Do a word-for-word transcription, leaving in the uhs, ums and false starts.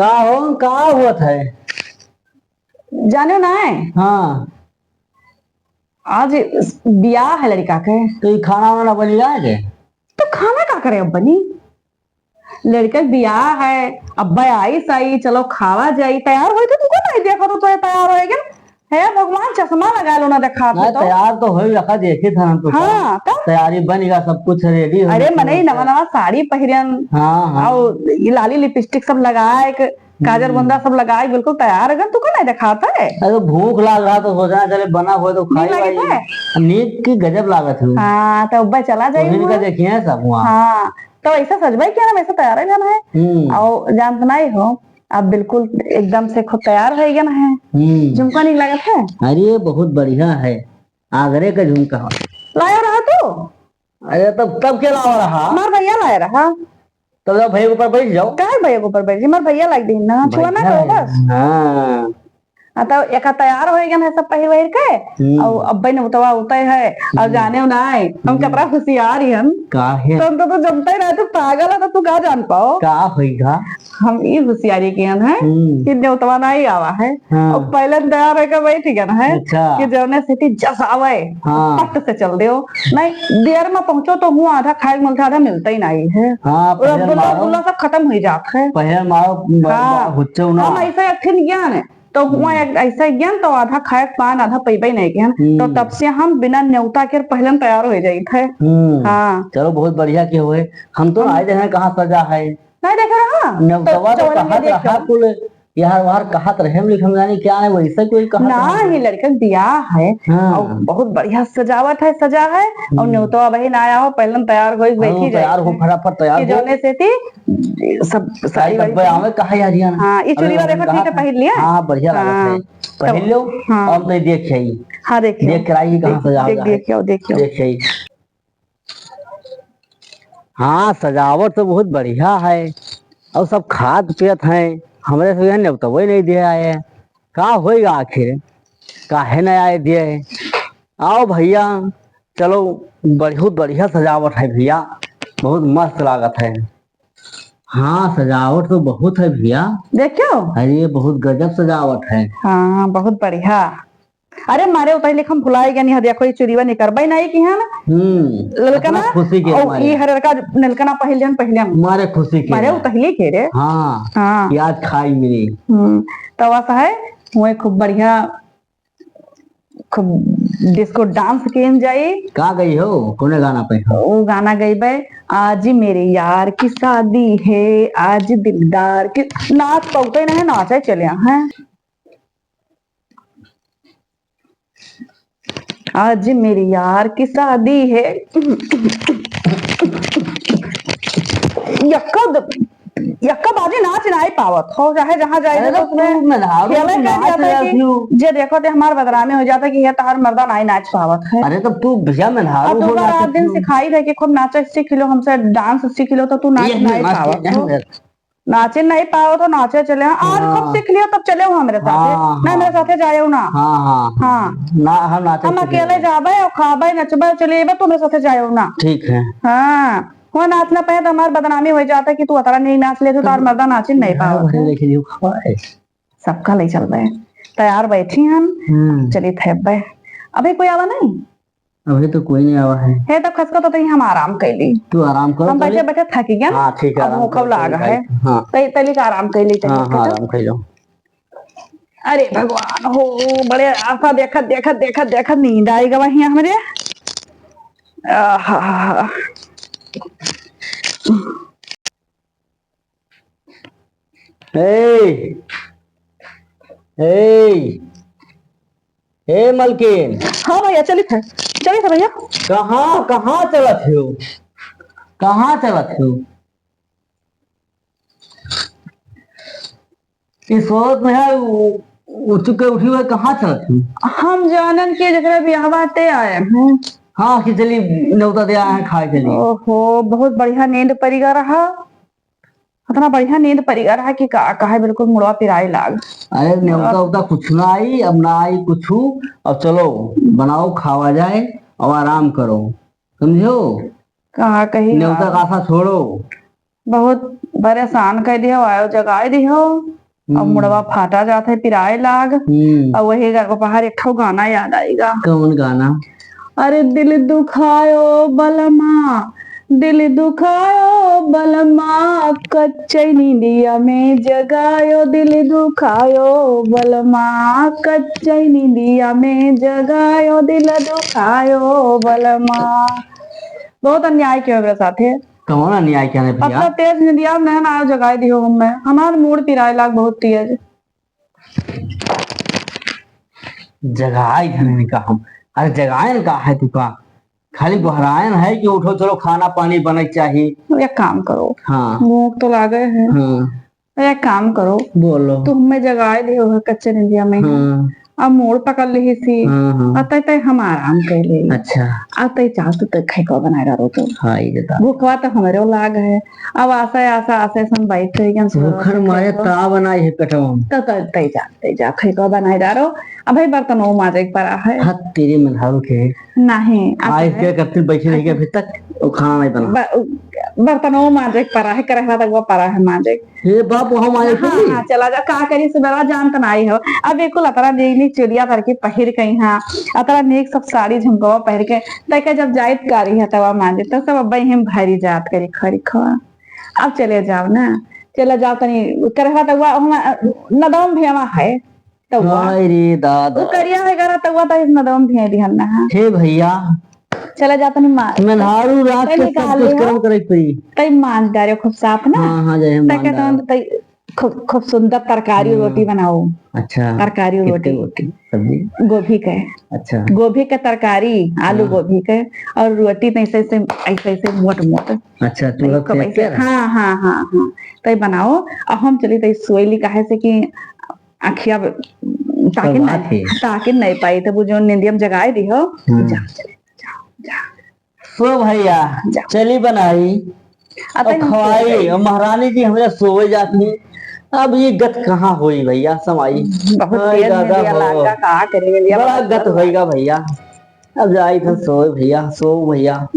का हो, का होत है? जाने ना है? हाँ। आज बियाह है लड़का के। तो ई खाना वाना बनी रहा है के? तो खाना का करे अब बनी? लड़का के बियाह है, अब आई सही, चलो खावा जाई, तैयार होई तो तुमको नहीं देखा तो, तो तैयार होएगा। हे भगवान, चश्मा लगा लो ना, देखात नहीं, तो। तैयार तो होई रखा, देखी था हम तो। हाँ, तब? तैयारी बन गया, सब कुछ ready हो अरे, गया, मनई सब नवा नवा साड़ी पहिरन, हाँ, हाँ। और ये लाली lipstick सब लगाए के, काजर हम्म। बुंदा सब लगाए, बिल्कुल तैयार है। तू का नहीं देखात है? अरे, भूख लाग रहा तो सोचा चले बना हो तो खाई नीक लागत भाई। है? नीक की गजब लागत है। हाँ, तो अब्बे चला जाई तोहिन हुआ। का देखिए सब हुआ। हाँ, तो ऐसा सजबे क्या ना, वैसे तैयार है जाना है। हम्म। और जानत नहीं हो, अब बिल्कुल एकदम से खुद तैयार हो गया ना है। हम्म। झुमका नीक लागत है? अरे, बहुत बढ़िया है, आगरे का झुमका है। लाया रहा तू? अरे, तब, तब के लावा रहा? हमार भैया लाया रहा। तब जाओ, भैया के ऊपर बैठ जाओ। काहे भैया के ऊपर बैठ जाई? हमार भैया लाग दिन ना, छुआ ना भैया करो है। बस। हाँ। आ, तब एका तैयार हो गया है सब पहिर वहिर के, हम्म। और अब्बे ने उतवा उतय है, और हम्म। जाने ना आए, हम हम्म। कतरा होशियार ही हम। काहे? तो, तो, तो जनते रहे, तू पागल है, तो तू का जान पाओ? का होइगा? हम ई होशियारी किहन है हम्म। कि नेउतवा नाई आवा है। हाँ। और पहले तैयार होके बैठ गन है अच्छा। कि जौने सीटी जस आवे, हाँ। पट से चल देओ। नहीं, देर में पहुंचो तो हुआ आधा खाए के मिलता, आधा मिलता ही नहीं है। हाँ, और पहले रसगुल्ला, मारो। रसगुल्ला सब खत्म हो जात है। पहले मारो, ब-, हाँ। ब-, हुच्चो ना। हम ऐसे एक ठिन ज्ञान है, तो हुआ हम्म। एक ऐसे ज्ञान तो आधा खाए के पान, आधा पीबे नहीं ज्ञान। हम्म। तो तब से हम बिना नेउता के पहले तैयार हो जाइत है। हम्म। हाँ। चलो, बहुत बढ़िया के हुए। हम तो हम नहीं देखे कहाँ सजा है। नहीं देखे रहा? नेउतवा तो तो चौरंगी कहत देखे। रहा कुल, यार वार कहत रहे, हम लिखम जानी क्या है, वैसे कोई कहत ना रहे। ही लड़कन बियाह है हाँ। और बहुत बढ़िया सजावट है, सजा है और हम्म। नेउतवा बहिन आया हो, पहले तैयार हो हाँ, बैठी तैयार हो, जाए। फटाफट तैयार कि हो। जौने से थी, सब साड़ी साड़ी वाड़ी डब्बे पहन। आवे, कहा यार, यार। हाँ, ये अबे चूड़ीवा हमने देखो, कहा ठीक है, था। पहन लिया? हाँ, बढ़िया लागत हाँ। है। तो पहन लो, हाँ। और तो देख आई। हाँ, देखियो। देख के आई, कहाँ देख, सजावट देख, है। देखियो, देखियो। देख आई। हाँ, सजावट तो बहुत बढ़िया है और सब खात पियत हैं। हमरे से यहाँ नेवतवे नहीं दिया है, का होइगा आखिर, काहे नहीं आए दिए? आओ भैया, चलो, बहुत बढ़िया सजावट है भैया, बहुत मस्त लागत है। हाँ, सजावट तो बहुत है भैया। देखियो। अरे, बहुत गजब सजावट है। हाँ, बहुत बढ़िया। अरे मारे उतही लेखम भुलाए गया नहीं, देखो ये चुरीवा निकरबे नहीं की है ना। हम्म, ललकना, अपना खुशी के और मारे। ई हरका नलकना पहिलियन, पहिलियन। मारे खुशी के मारे है। उतही लेके रे। हाँ, हाँ। याद खाई मिली। हम्म, तो वैसा है, वही खूब बढ़िया, खूब disco dance किन जाई। का गई हो, कौने गाना पे हो? वो गाना गई बे, आज मेरे यार की शादी है, आज दिलदार की, नाच पौते नहीं, नाचे चले हैं। आज मेरे यार की शादी है। यक्का द-, यक्का बाजी नाच नाई पावत हो, चाहे जहाँ जाए अरे तो तो उसमें तू मेहरारू खेले तू का नाच जाता है रहा कि क्यों? जे देखो ते हमार बदनामी हो जाता है कि ये तहार मर्दा नाई नाच पावत है। अरे तो तू भैया मेहरारू अब हो तू नाच रात दिन क्यों? सिखाई रहे कि खूब नाच सीख लो, हमसे dance सीख लो, तो तू नाच ये नाई नाच पावत हो। नाचे नहीं पाओ तो नाचे चले। हाँ, आज खूब हाँ। सीख लियो तब चले हो हमरे साथे। हाँ, नहीं, हाँ। मेरे साथे जायो ना। हाँ, हाँ, हाँ। हाँ। ना, हम नाचे हम सीख अकेले लेंगे। जाबे और खाबे, नचबे, चले अबे, तू मेरे साथे जायो ना। ठीक है। हाँ। वो नाच ना पाए तो हमार बदनामी हो जाता कि तू अतरा नहीं नाच लेते तो और मर्दा नाचे नहीं हाँ, पाओ। भले देख लियो, खाए। सबका ले चलबे। तैयार बैठी हम। हम्म। चली थे अबे। अबे कोई आवा नहीं? अबे तो कोई नहीं आवा है। हे, तब खसको तो तनी हम आराम कैली। तू आराम करो हम तनी। बैठे बैठे थक गया ना। हाँ, ठीक है, अब आराम भूख करो, लाग तनी है। खाई। हाँ। तई-, तनिक आराम कैली, तनी हाँ, हाँ, बैठे। आराम कैलो। अरे भगवान हो, बड़े आशा देखत, देखत, देखत, देखत नींद आई गवा हिया हमरे। आहा। ए, ए, ए मलकिन। हाँ भैया, चलित है, चलित है भैया। कहाँ, कहाँ चलत हो? कहाँ चलत हो? ई सोच में है, उ-, उठ के उठी हुए कहाँ चलत हो? हम जानन के जकरा बियाहवा ते आए हैं। हाँ, कि चली, न्योता दे आए हैं, खाए चली। ओहो, बहुत बढ़िया नींद परिगा रहा। इतना बढ़िया नींद परिगा रहा कि का कहे, बिल्कुल मुड़वा पिराए लाग। अरे, नेवता उता कुछ ना आई, अब ना आई कुछ, अब चलो, बनाओ, खावा जाए, अब आराम करो, समझो? का कही नेवता यार। का आशा छोड़ो। बहुत परेशान कर दियो, आयो जगाए दियो। अब हम्म। मुड़वा फाटा जात है, पिराए लाग। हम्म। और वही गा-, बाहर एक ठो गाना याद आएगा। कौन गाना? अरे दिल दुखायो बलमा, दिल दुखायो बलमा, कच्चे नींदिया में जगायो, दिल दुखायो बलमा, कच्चे नींदिया में जगायो, दिल दुखायो बलमा। बहुत अन्याय कियो हमरे साथे। कौन अन्याय किया रे भैया? अतना तेज निंदिया में ना आयो जगाए दियो हमें। हमार मूड़ पिराए लाग बहुत तेज। जगाए धने का हम। अरे जगाए न का है तू का? खाली गोहरायन है कि उठो चलो खाना पानी बने के चाही। एक काम करो। हाँ। भूख तो लागे है। हाँ। एक काम करो। बोलो। तू हमें जगाए दियो है कच्चे निंदिया में। हाँ। अब मूड़ पकड़ लिहिसी। हाँ, हाँ। अब तै, तै हम आराम कर ले। अच्छा। अब तै चाह तू तै खाई को बनाए डारो तू। हाँ, ये बता। भूखवा तो हमरो लाग है। अब आसे, आसे, आसे हम बैठ रही हैं, भूखन मारे ता बनाई है पेटवा में। तो, तो तै जा, तै जा, खाई को बनाए डारो। अब भाई बर्तन वो माजे के परा है। हाथ तेरे मेहरारू के। नहीं, आज आइस है। के करते बैठे रही अभी तक वो खाना नहीं बना। ब-, बर्तन वो माजे के परा है, करहला तक वो परा है माजे। हे बाप, वहाँ मारे हाँ, हाँ, चला जा, का करी सुबेरा जान त नाई हो। अब एको अतरा नीक नीक चुड़िया भर के पहिर के यहाँ, अतरा नीक सब साड़ी झुमकवा पहिर के, तैके जब जाइत कारी है तवा मांजे, तो सब अब्बा इहें भरी जात करी खरी खवा। अब चले जाओ ना, चले जाओ तनी करहवा तवा, हम नदौम भेवा है तवा। हाय रे दादा। वो करिया है करा तवा तो इस नदौम भेज दिहन ना, हाँ। हे भैया, चला जा तनी मार। मेहरारू रात तै के सब निकाल कुछ ले हो। करम करे के पड़ी। तै मांज डारे खूब साफ ना। हाँ, हाँ, जय हम तै मांज के डारे। तै खूब, खूब सुंदर तरकारी हम्म। रोटी बनाओ। अच्छा। तरकारी कितने रोटी। रोटी, सब्जी? गोभी के। अच्छा। गोभी के तरकारी, आलू हाँ। गोभी के, और रोटी तो ऐसे, ऐसे, ऐसे, ऐसे मोट मोट। अच्छा, तू नहीं, लोग खूब सेक ऐसे, के रख। हाँ, हाँ, हाँ, हाँ। तै बनाओ, और हम चली तै सोई ली, काहे से कि आँखिया ताकि सब नहीं, आँखी। ताकि नहीं पाई, तब वो जो निंदिया में जगाए दी हो, हम्म। जा, चले, जा, जा। सो भैया, जा। चली बनाई, अब और तक हम खवाई, सोए गई। और महारानी जी हमरे सोए जाती। अब ये गत कहाँ होई भैया, समाई। बहुत हाय तेज दादा निंदिया हो। लागा, का करे निंदिया बड़ा बहुत गत होइगा भैया। अब जाई था सोए भैया, सो भैया।